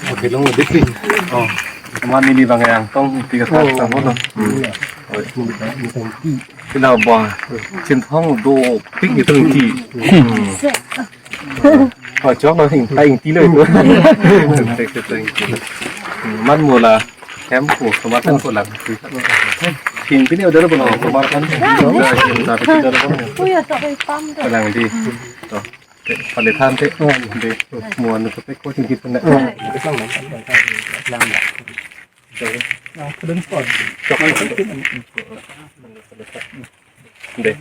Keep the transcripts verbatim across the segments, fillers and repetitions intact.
Oke, long dikri. Oh, cuma ini bang yang tong tiga Oh. Sama tuh. Hmm. Sila ba, Chinthong dopik itu inti. Hmm. Oh, chok lo hing, ta inti lo itu. Tek, tek, tek, inti. Hmm, man mula, hem ko, kemar kan ko lang. Hing pini udah lo, kemar kan. Udah, hing tapi tidak lo. Oh ya, tak ada pam tu. Lang di. Tuh. Palithan te. Oh, de. Muan ko pe ko tinggi pun. Oh, isang lang. Lang. Ah, kedun spot. Cok. De.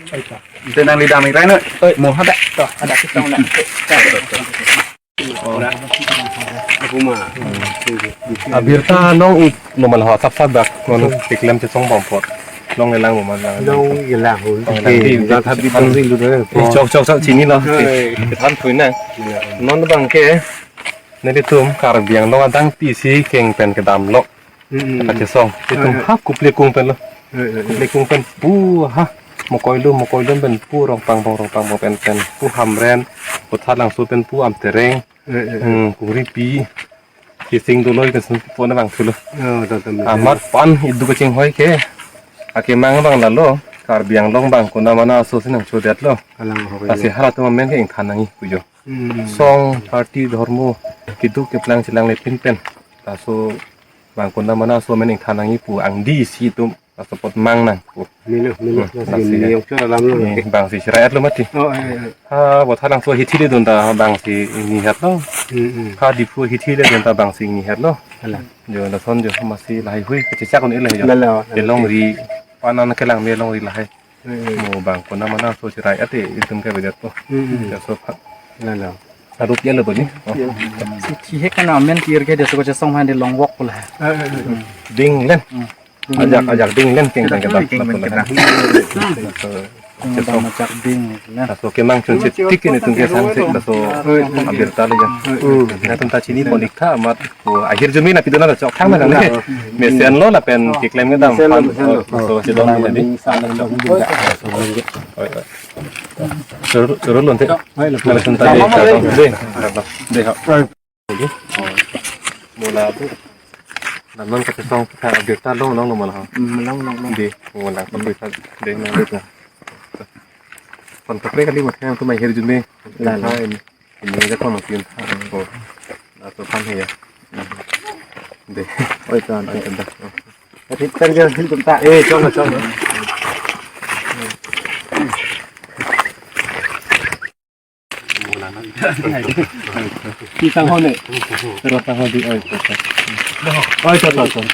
De nang lidam irai na. Oi, mo hada. Tuh, ada kita nak. Oh. Aku mah. Abirta nong ik normal ho sap sap dak non keklem chesong bom pot. Nong elang mo man lang. Nong elang ho. Oh, lang di. Dak habit bang ring dulu. Eh, chok chok chok chini lo. Oi. Kethan thui na. Iya. Non bang ke nelitum Karbi Anglong adang pisi keng pen kedam lo. Mm-mm. Kachesong. Itum Eh, eh. Hap kuplekung pen lo. Eh, eh, eh. Kuplekung pen pu ha. Mokoi lu, mokoi lu pen pu Rongpangbong, Rongpangbong pen pen pu Hamren. Pu Thatlangso pen pu Amtereng. Eh, eh, eh. Hmm, Kungripi. Kising dolo ikan sun pon bang thulo. Oh, betul, betul. Amat pan idu kachinghoi ke. Akemang bang lalo. Karbi Anglong bang kona mana aso si nangchodet lo. Kalang ho. Lasi halatum amen ke ingthan nangji pujo. Hmm. Song, party, dhormo, keduk keplang chelang lepin pen. Laso bang kona mana aso amen ingthan nangji pu angdi isi atum laso apot mang nang pu. Milo, milo. Hmm, lasi lasi niyok chor alam lo. Eh, bang si cherai-et lo mati. Oh, eh, eh. Ha, Pu Thatlangso hithi le dun ta bang si ingni-et lo. Hmm, hmm. Ha, Diphu hithi le dun ta bang si ingni-et lo. Alam. Jo, lason jo, masi lahai hui, kachechak un-e le jo. Lalo, lalo. Kelongri, panan kelang me longri lahai. Hmm. Mo bang kona mana aso cherai-et te itum ke bedet po. Hmm. Ya so pha. Lalo. Arup ya lo bani. Oh. Iya. Si thihek kan amen tir ke de so kachesong han de long walk pula. Eh, eh, eh. Hmm. Ding len. Hmm. Ajak, ajak ding len keng keng kedam. Keng keng kedam. So, keng keng kedam ajak ding len. So kemang chun chit tik ini tum ke sang sek so abirta le ya. Hmm. Ya tum ta chini ponik tha amat. Oh, akhir jumi na pidona chok thang na kan. Mesen lo lapen keklem kedam. Mesen lo, pan, mesen lo. Oh, so si don na di. Oi, oi. Choro, choro lonte. Oi, lo. Mesen ta di. Ding. Ding ha. Oi. Mula tu. Nanon kachesong ta abirta long long lo mala ha. Hmm, long long long. Di, mula ko bisa. Ding na di. Kon takre kali mat yang tu mai akhir jumi. Lalo. Ini aja kamu mungkin. Oh. Atau kan ya. Ding. Oi, tuan. Oi, tuan. Tapi terjadi sebentar. Eh, coba, coba. Pisang hone. Terus sang hone. Oi, tuan. Oi, tuan, tuan, tuan.